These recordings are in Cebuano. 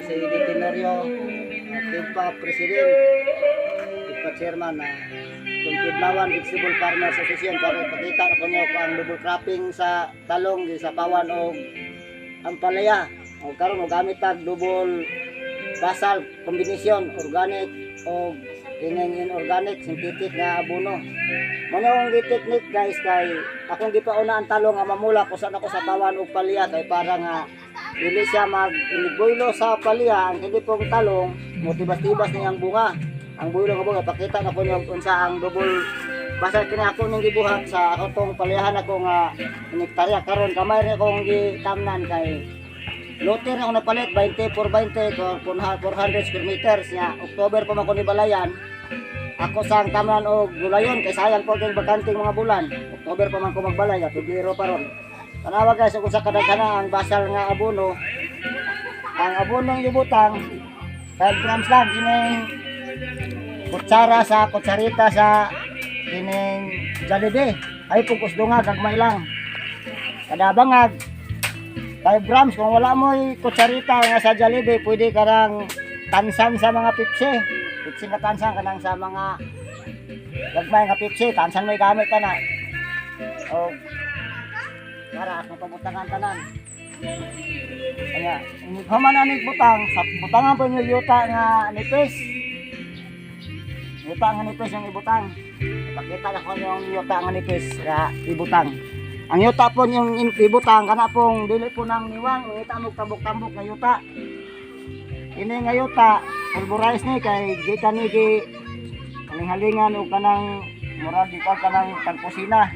si Eddie Tenorio, KIVFA President, KIVFA Chairman na kung Kidlawan Vegetable Farmers Association. Karon ipakita na ko niyo ang double cropping sa talong sa pawan og ang palaya. O karon mo gamit tag double basal combination, organic o kining inorganic synthetic nga abono. Mo na akong gi-technique, guys, kay akong gipauna ang talong nga mamula ko sa nako sa pawan og palya kay para nga dili siya mag inigboylo sa palya. Ang kini pong talong motibas-tibas niyang bunga. Ang buylo nga bunga, pakita na ko niyo unsa ang double basal kini ako ning gibuhat sa ako tong palyahan ako nga hektarya. Karon kamay ra akong gitamnan kay lote na ako napalit, 20 por 20 ko, 400 square meters nya. October pa man ko ni balayan. Ako sang tamnan og gulayon kay sayang po kay bakanteng mga bulan. October pa man ko magbalay, Pebrero pa ron. Tanawa, guys, kung sa kadaghana ang basal nga abono. Ang abonong ibutang, 5 grams lang kining kutsara sa kutsarita sa kining Jollibee ay pugos dunga, gagmay lang. Kada bangag, 5 grams. Kung wala mo kutsarita nga sa Jollibee, pwede ka rang tansan sa mga Pepsi. Pepsi nga tansan, kanang sa mga gagmay nga Pepsi, tansan mo gamit ka na. O para akong pabutangan tanan. Kaya, human na butang, sa butangan po yung yuta nga nipis. Yuta nga nipis yung ibutang. Pakita na ko yung yuta nga nipis nga ibutang. Ang yuta po yung ibutang, kana pong dili po nang niwang, yuta mo tambok-tambok nga yuta. Ini nga yuta, pulverize ni kay gikan ni gi haling-halingan o kanang murag di pa kanang tagkusina.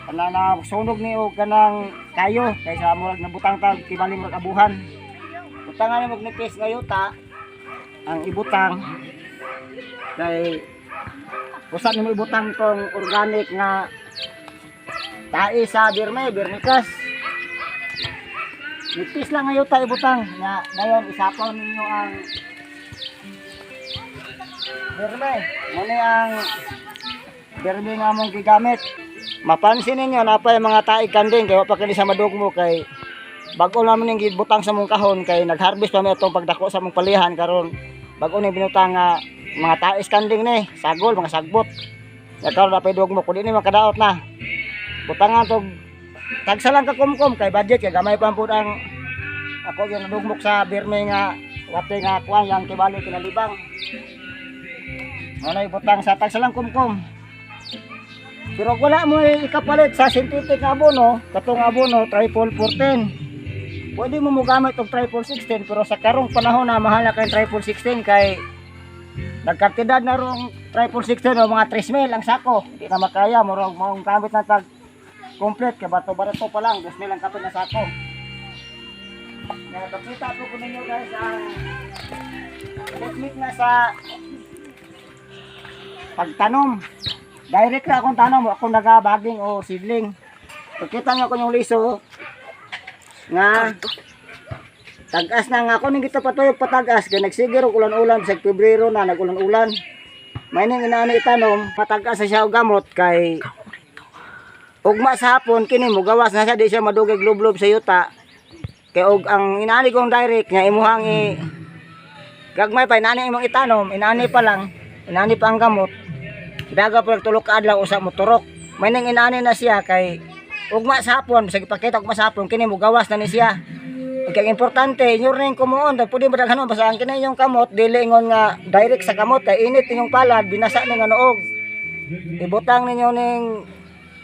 Kanang na sunog ni og kanang kayo kay sa murag nabutang tag tibaling murag abuhan. Butangan ni og nipis nga yuta ang ibutang kay usa nimo ibutang tong organic nga tae sa birme, vermicast. Nipis lang nga yuta ibutang nga dayon isapaw ninyo ang birme. Mao ni ang birme nga among gigamit. Mapansin ninyo napay mga tae kanding kay wa pa kini sa madugmo kay bago naman ning gibutang sa mong kahon kay nagharvest pa mi atong pagdako sa mong palihan. Karon bago ni binutang nga mga tais kanding ni sagol, mga sagbot. Ya karon napay dugmo, kun di ni makadaot na. Butangan tog tagsa lang ka kumkum kay budget kay gamay pa pud ang ako yung nadugmok sa birme nga wate nga kuan yang kibali kinalibang. Mo na ibutang sa tagsa lang kumkum. Pero wala mo ikapalit sa synthetic nga abono, katong abono triple 14. Pwede mo mogamit og triple 16, pero sa karong panahon na mahal na kay triple 16 kay nagkantidad na rong triple 16 o mga 3 mil ang sako. Hindi na makaya, murag maong gamit na tag complete kay bato-bato pa lang, 2 mil ang kapit na sako. Napakita po ko ninyo, guys, ang technique na sa pagtanom. Direct ra akong tanom, ako nagabaging o seedling. Pagkita niyo ko yung liso nga tag-as na nga ako ning gito patuyok patagas kay nagsige og ulan-ulan sa Pebrero na nag-ulan-ulan. May ning inaani itanom, patagas na siya og gamot kay ugma sa hapon kini mugawas na siya, di siya madugay lublob sa yuta. Kay og ang inaani kong direct nga imuhang i gagmay pa inaani imong itanom, inaani pa lang, inaani pa ang gamot. Daga pa tulo ka adlaw usa mo turok. May ning inaani na siya kay ugma sa hapon, bisag ipakita ugma sa hapon kini mugawas na ni siya. Kay importante, inyo rin kumuon, dahil pwede madaghanon, basta ang kini inyong kamot, dili ingon nga direct sa kamot, kay init inyong palad, binasa ni nga noog. Ibutang ninyo ning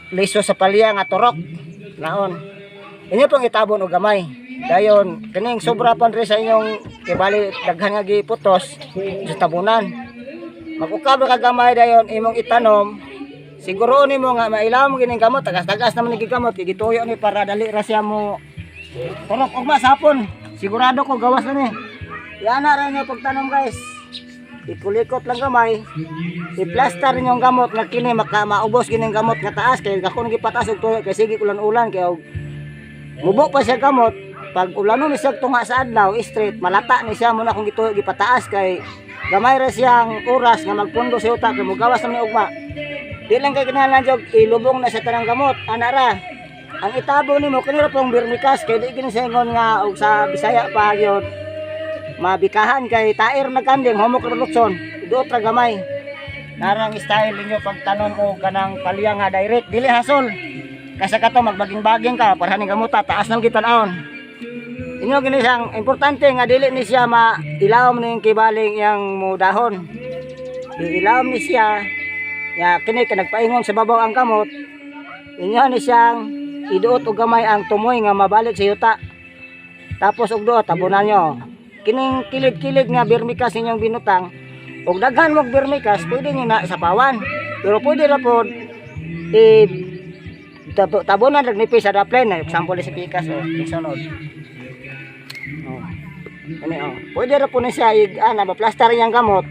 liso sa palya nga turok. Naon. Inyo pong itabon og gamay. Dayon, kining sobra pa rin sa inyong kibali daghan nga giputos sa tabunan. Mag-ukab ka gamay, dayon imong itanom. Siguro nimo nga mailaw mo gining gamot, tagas-tagas naman ni gigamot kay gituyo ni para dali ra siya mo turok ugma sa hapon. Sigurado ko gawas na ni. Yana ra inyo pagtanom, guys. Ikulikot lang gamay. I-plaster ninyong gamot nga kini maka maubos kining gamot nga taas kay ako nang gipataas og tuyo kay sige ulan-ulan kay og mubo pa siya gamot. Pag ulanon ni siya tunga sa adlaw straight, malata ni siya. Mo na akong gituyo gipataas kay gamay ra siyang oras nga magpundo sa yuta kay mugawas naman ni ugma. Di lang kay kinahanglan jog ilubong na sa tanang gamot ana ra. Ang itabo nimo kini ra pong vermicast kay di gini sa ingon nga og sa Bisaya pa gyud. Mabikahan kay tair nagkanding humok ra lutson. Duot ra gamay. Narang style ninyo pagtanom og kanang palya nga direct, dili hasol. Kasi kato magbaging-baging ka para ning gamuta taas nang gitan-awon. Inyo gini siyang importante nga dili ni siya mailawom ning kibaling iyang mudahon. Iilawom ni siya ya kini kay nagpaingon sa babaw ang kamot. Inyo ni siyang iduot og gamay ang tumoy nga mabalik sa yuta. Tapos og duot tabunan nyo. Kining kilid-kilid nga birmikas inyong binutang, og daghan mog birmikas, pwede nyo na sapawan. Pero pwede ra pod i tabunan rag nipis sa daplen. Example sa pikas, oh, yung sunod. Oh. Ano, oh. Pwede ra po ni siya i ana ba plaster niyang gamot.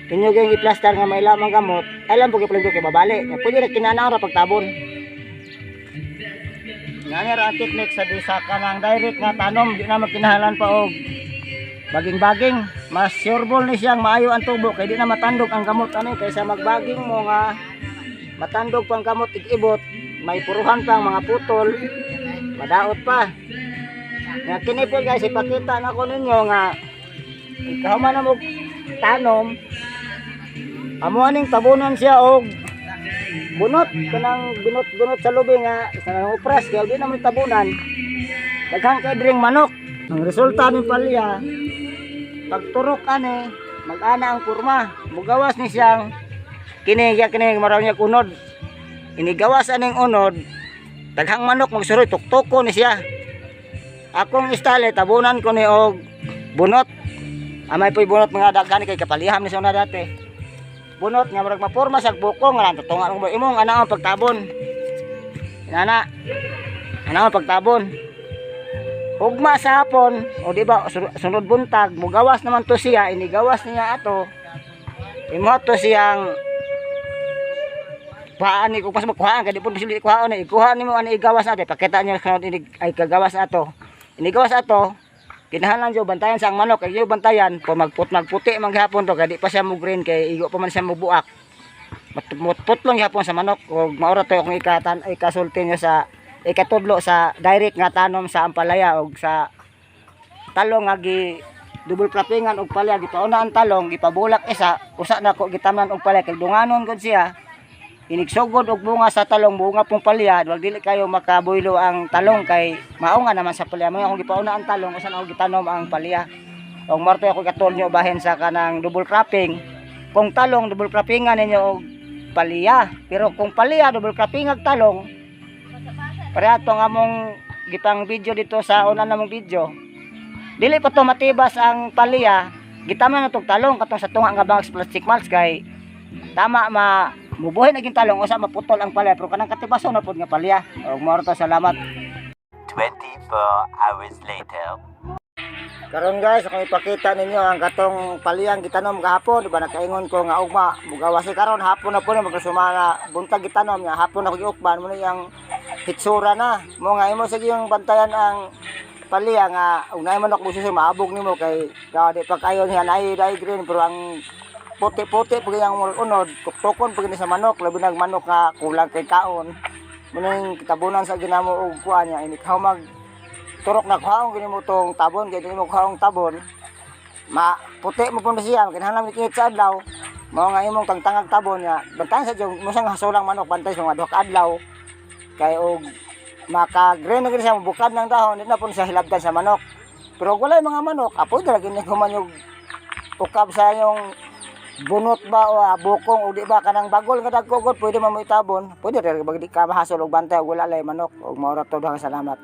Kinyo gyud i-plaster nga may lamang gamot. Alam po kay kay babali. Ya, pwede ra kinanaw ra pagtabon. Ngani ra ang technique sa bisa kanang direct nga tanom, di na magkinahanglan pa og baging-baging. Mas sureball ni siyang maayo ang tubo kay di na matandog ang gamot ani kaysa magbaging mo nga matandog pang gamot ig-ibot, may puruhan pa ang mga putol, madaot pa. Nga kini po, guys, ipakita na ko ninyo nga ikahuman na mo tanom, amo aning tabunan siya og bunot, kanang bunot-bunot sa lubi nga sa nang upras kay di naman tabunan, daghan kay dring manok. Ang resulta ni palya, pagturok ani, mag-ana ang porma, mugawas ni siyang kini ya kini maraw niya unod. Inigawas aning unod, daghang manok magsuroy, tuktoko ni siya. Akong istyle, tabunan ko ni og bunot. Amay po'y bunot mga daghan kay kapaliham ni sa una dati. Bunot nga murag maporma sa bukong nga lang tutungan mo imong ana ang pagtabon. Inana. Ana ang pagtabon. Ugma sa hapon, o di ba sunod buntag, mugawas naman to siya, inigawas niya ato. Imo to siyang paan ni kung pas makuhaan kay di po posible ikuhaon ni ikuha nimo ani igawas ato, pakita niyo sunod ini ay kagawas ato. Inigawas ato, kinahanglan jud bantayan sa ang manok kay yung bantayan po magput magputi man gihapon to kay di pa siya mo green kay igo pa man siya mo buak. Mutputlong gihapon sa manok ug maura to akong ikatan ikasulti niyo sa ikatudlo sa direct nga tanom sa ampalaya og sa talong nga gi double croppingan og palya, gipauna ang talong, gipabulak isa usa na ko gitamnan og palya kay dunganon gud siya. Inigsugod og bunga sa talong, bunga pong palya, wag dili kayo makabuylo ang talong kay mao nga naman sa palya mo. Akong gipauna ang talong, usa na ako gitanom ang palya. Og marto ako katol nyo bahin sa kanang double cropping. Kung talong, double croppingan ninyo og palya, pero kung palya, double cropping ag talong. Pareha tong among gipang video dito sa una namong video, dili pa to matibas ang palya, gitaman na tog talong katong sa tunga nga bags plastic mulch kay tama ma mubuhi na talong, usa maputol ang palya, pero kanang katibason na pud nga palya. Og mao to, salamat. 24 hours later. Karon, guys, akong ipakita ninyo ang katong paliyang gitanom gahapon, di ba nakaingon ko nga ugma mugawas karon hapon na po ni magresumana buntag gitanom nga hapon ako giukban mo ni ang hitsura na mo nga imo sige yung bantayan ang palya nga ug naay manok mo susi maabog nimo kay daw di pa kayo niya naay dai green, pero ang puti-puti pag iyang unod, tuktukon pag ni sa manok, labi nag manok nga kulang kay kaon. Muning kitabunan sa ginamo og kuan niya ini mag turok na kuhaon gini mo tong tabon kay dili mo kuhaong tabon, ma puti mo pud siya, kinahanglan mi sa adlaw. Mao nga imong tangtangag tabon nga bantayan sa jong mo sang hasulang manok, bantay sa mga 2 ka adlaw kay og maka green na gini siya, mubukad ng dahon, di na po siya hilabtan sa manok. Pero og walay mga manok, apoy dara gini human yung ukab sa yung bunot ba o bukong o di ba kanang bagol nga dagko gud pwede man mo itabon, pwede ra bag di ka mahasol og bantay og wala lay manok. Og mao ra to, daghang salamat.